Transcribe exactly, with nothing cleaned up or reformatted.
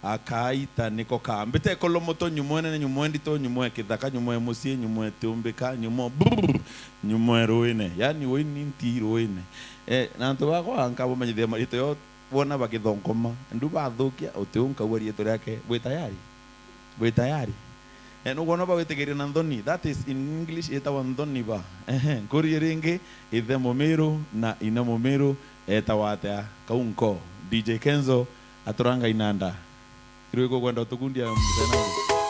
Akaita niko ka. Mbite kolomoto, nyumo nene, nyumo ndito, nyumo e kithaka, nyumo e mucii, nyumo e tiumbika, nyumo brrr, nyumo e ruine. Yaani, ui ni nti ruine. Eh, na antu bakwa nkabumanyithia marito yo, wona bagithonkoma. Ndu bathukia, uti u nkauga riitwa riake. Bwi tayari? Bwi tayari? Eh, nukwona bagwitikiria na nthoni. That is in English, itagwa nthoni ba. Ehe, nkurie ringi, ithe Mumiru na ina Mumiru, etagwa atia? Kau nko. D J Kenzo, aturanga inanda. Irwiku kwenda utukundia muthenya?